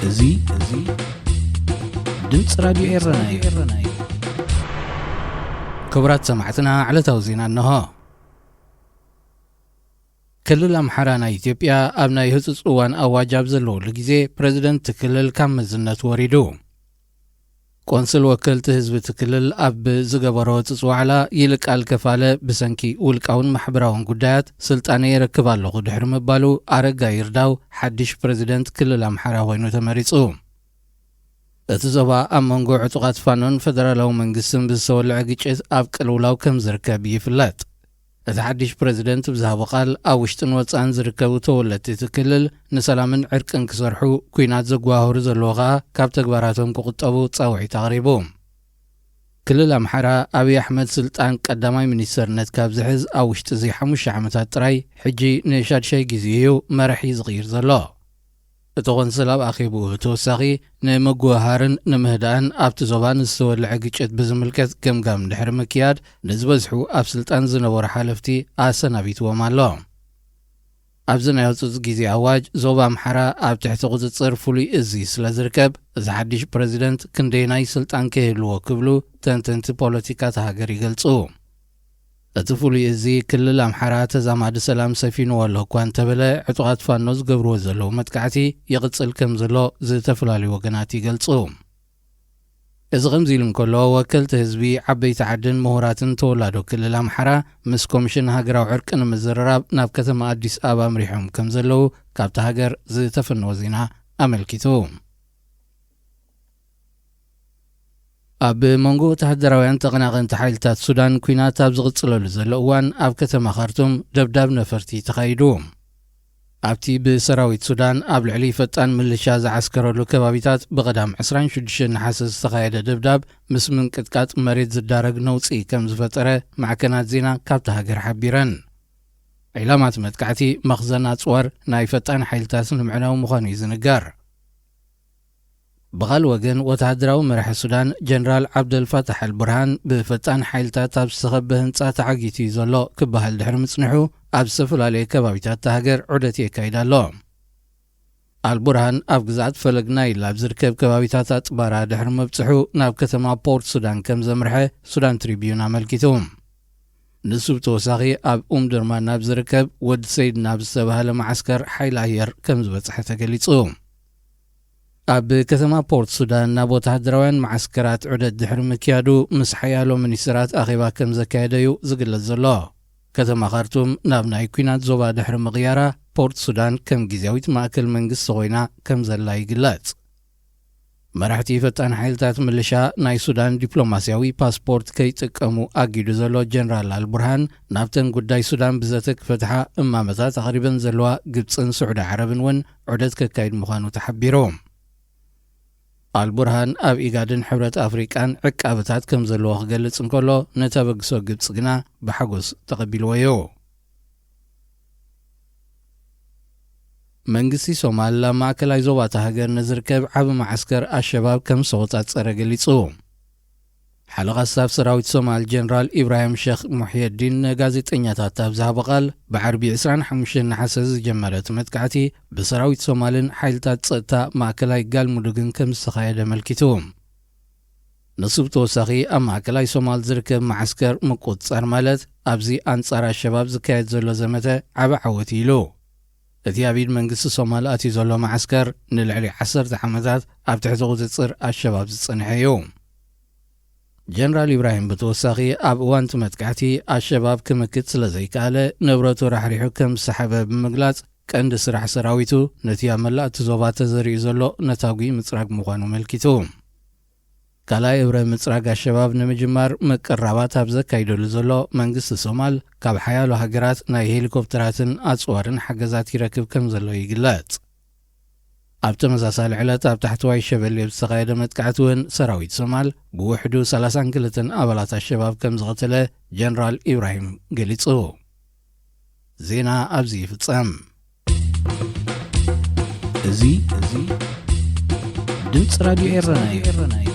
እዚ እዚ ድምፂ ራዲዮ ኤረና እዩ። ክቡራት ሰማዕትና፣ ዕለታዊ ዜና እንሆ። ክልል ኣምሓራ ናይ ኢትዮጵያ ኣብ ናይ ህጹጽ እዋን ኣዋጅ ኣብ ዘለውሉ ግዜ፣ ፕረዚደንት ክልል ካብ መዝነት ወሪዱ። ቆንስል ወከልቲ ህዝቢ እቲ ክልል ኣብ ዝገበሮ ህጹጽ ዋዕላ፣ ይልቃል ከፋለ ብሰንኪ ውልቃውን ማሕበራውን ጉዳያት ስልጣነይ የረክብ ኣለኹ ድሕሪ ምባሉ፣ ኣረጋ ይርዳው ሓድሽ ፕረዚደንት ክልል ኣምሓራ ኮይኑ ተመሪጹ። እቲ ዞባ ኣብ መንጎ ዕጡቓት ፋኖን ፈደራላዊ መንግስትን ብዝተወልዐ ግጭት ኣብ ቅልውላው ከም ዝርከብ ይፍለጥ። እቲ ሓድሽ ፕረዚደንት ብዝሃቦ ቃል፣ ኣብ ውሽጥን ወጻእን ዝርከቡ ተወለድቲ እቲ ክልል ንሰላምን ዕርቅን ክሰርሑ፣ ኲናት ዘጓሃህሩ ዘለዉ ኸኣ ካብ ተግባራቶም ክቑጠቡ ጻውዒት ኣቕሪቡ። ክልል ኣምሓራ፣ ኣብይ ኣሕመድ ስልጣን ቀዳማይ ሚኒስተርነት ካብ ዝሕዝ ኣብ ውሽጢ እዚ ሓሙሽተ ዓመታት ጥራይ፣ ሕጂ ንሻድሻይ ግዜ እዩ መራሒ ዝቕይር ዘሎ። እቲ ቆንስል ኣብ ኣኼብኡ ብተወሳኺ፣ ንምጉህሃርን ንምህዳእን ኣብቲ ዞባ ንዝተወልዐ ግጭት ብዝምልከት ገምጋም ድሕሪ ምክያድ፣ ንዝበዝሑ ኣብ ስልጣን ዝነበሩ ሓለፍቲ ኣሰናቢትዎም ኣሎ። ኣብዚ ናይ ህጹጽ ግዜ ኣዋጅ፣ ዞባ ኣምሓራ ኣብ ትሕቲ ቁጽጽር ፍሉይ እዚ ስለ ዝርከብ፣ እዚ ሓድሽ ፕረዚደንት ክንደየናይ ስልጣን ከይህልዎ ክብሉ ተንተንቲ ፖለቲካ እታ ሃገር ይገልጹ። እቲ ፍሉይ እዚ፣ ክልል ኣምሓራ ተዛማዲ ሰላም ሰፊንዎ ኣሎ እኳ እንተበለ፣ ዕጡቓት ፋኖ ዝገብርዎ ዘለዉ መጥቃዕቲ ይቕጽል ከም ዘሎ ዝተፈላለዩ ወገናት ይገልጹ። እዚ ከምዚ ኢሉ እንከሎ፣ ወከልቲ ህዝቢ፣ ዓበይቲ ዓድን ምሁራትን ተወላዶ ክልል ኣምሓራ ምስ ኮሚሽን ሃገራዊ ዕርቂ ንምዝርራብ ናብ ከተማ ኣዲስ ኣበባ ኣምሪሖም ከም ዘለዉ ካብቲ ሃገር ዝተፈነወ ዜና ኣመልኪቱ። ኣብ መንጎ ወተሃደራውያን ተቐናቐንቲ ሓይልታት ሱዳን ኲናት ኣብ ዝቕጽለሉ ዘሎ እዋን፣ ኣብ ከተማ ካርቱም ደብዳብ ነፈርቲ ተኻይዱ። ኣብቲ ብሰራዊት ሱዳን ኣብ ልዕሊ ፈጣን ምልሻ ዝዓስከረሉ ከባቢታት ብቐዳም ዕስራን ሽዱሽተን ነሓሰ ዝተኻየደ ደብዳብ፣ ምስ ምንቅጥቃጥ መሬት ዝዳረግ ነውጺ ከም ዝፈጠረ ማዕከናት ዜና ካብታ ሃገር ሓቢረን። ዒላማት መጥቃዕቲ መኽዘን ኣጽዋር ናይ ፈጣን ሓይልታት ንምዕናው ምዃኑ እዩ ዝንገር። ብኻልእ ወገን፣ ወተሃደራዊ መራሒ ሱዳን ጀነራል ዓብደልፋታሕ ኣልቡርሃን ብፈጣን ሓይልታት ኣብ ዝተኸበ ህንጻ ተዓጊቱ እዩ ዘሎ ክበሃል ድሕሪ ምጽንሑ፣ ኣብ ዝተፈላለየ ከባቢታት እታ ሃገር ዑደት የካይድ ኣሎ። ኣልቡርሃን ኣብ ግዝኣት ፈለግ ናይል ኣብ ዝርከብ ከባቢታት ኣጥባራ ድሕሪ ምብጽሑ፣ ናብ ከተማ ፖርት ሱዳን ከም ዘምርሐ ሱዳን ትሪቢዩን ኣመልኪቱ። ንሱ ብተወሳኺ፣ ኣብ ኡምድርማን ናብ ዝርከብ ወዲ ሰይድ ናብ ዝተባህለ መዓስከር ሓይሊ ኣየር ከም ዝበጽሐ ተገሊጹ። ኣብ ከተማ ፖርት ሱዳን ናብ ወተሃደራውያን መዓስከራት ዑደት ድሕሪ ምክያዱ፣ ምስ ሓያሎ ሚኒስተራት ኣኼባ ከም ዘካየደ እዩ ዝግለጽ ዘሎ። ከተማ ካርቱም ናብ ናይ ኲናት ዞባ ድሕሪ ምቕያራ፣ ፖርት ሱዳን ከም ግዝያዊት ማእከል መንግስቲ ኮይና ከም ዘላ ይግለጽ። መራሕቲ ፈጣን ሓይልታት ምልሻ ናይ ሱዳን ዲፕሎማስያዊ ፓስፖርት ከይጥቀሙ ኣጊዱ ዘሎ ጀነራል ኣልቡርሃን፣ ናብተን ጉዳይ ሱዳን ብዘተ ክፈትሓ እማመታት ኣቕሪበን ዘለዋ ግብጽን ስዑዲ ዓረብን እውን ዑደት ከካይድ ምዃኑ ተሓቢሩ። ኣልቡርሃን ኣብ ኢጋድን ሕብረት ኣፍሪቃን ዕቃበታት ከም ዘለዎ ክገልጽ እንከሎ፣ ነተበግሶ ግብጽ ግና ብሓጎስ ተቐቢልዎ እዩ። መንግስቲ ሶማል ኣብ ማእከላይ ዞባ እታ ሃገር ንዝርከብ ዓቢ መዓስከር ኣሸባብ ከም ዝተቖጻጸረ ገሊጹ። ሓለቓ ስታፍ ሰራዊት ሶማል ጀነራል ኢብራሂም ሸኽ ሙሕየዲን ንጋዜጠኛታት ኣብ ዝሃቦ ቃል፣ ብዓርቢ ዕስራን ሓሙሽተን ነሓሰ ዝጀመረ እቲ መጥቃዕቲ ብሰራዊት ሶማልን ሓይልታት ጸጥታ ማእከላይ ጋልሙዱግን ከም ዝተኻየደ ኣመልኪቱ። ንሱ ብተወሳኺ፣ ኣብ ማእከላይ ሶማል ዝርከብ መዓስከር ምቁጽጻር ማለት ኣብዚ ኣንጻር ኣሸባብ ዝካየድ ዘሎ ዘመተ ዓቢ ዓወት እዩ ኢሉ። እቲ ኣብ ኢድ መንግስቲ ሶማል ኣትዩ ዘሎ መዓስከር ንልዕሊ ዓሰርተ ዓመታት ኣብ ትሕቲ ቁጽጽር ኣሸባብ ዝጸንሐ እዩ። ጀነራል ኢብራሂም ብተወሳኺ፣ ኣብ እዋን እቲ መጥቃዕቲ ኣሸባብ ክምክት ስለ ዘይከኣለ፣ ንብረቱ ራሕሪሑ ከም ዝሰሓበ ብምግላጽ፣ ቀንዲ ስራሕ ሰራዊቱ ነቲ ኣብ መላእ እቲ ዞባ ተዘሪኡ ዘሎ ነታጒ ምጽራግ ምዃኑ ኣመልኪቱ። ካልኣይ እብረ ምጽራግ ኣሸባብ ንምጅማር ምቅራባት ኣብ ዘካይደሉ ዘሎ መንግስቲ ሶማል፣ ካብ ሓያሎ ሃገራት ናይ ሄሊኮፕተራትን ኣጽዋርን ሓገዛት ይረክብ ከም ዘሎ ይግለጽ። ኣብ ተመሳሳሊ ዕለት ኣብ ታሕተዋይ ሸበሌ ብዝተኻየደ መጥቃዕቲ እውን ሰራዊት ሶማል ብውሕዱ ሰላሳን ክልተን ኣባላት ኣሸባብ ከም ዝቐተለ ጀነራል ኢብራሂም ገሊጹ። ዜና ኣብዚ ይፍጸም። እዚ እዚ ድምፂ ራዲዮ ኤረና እዩ።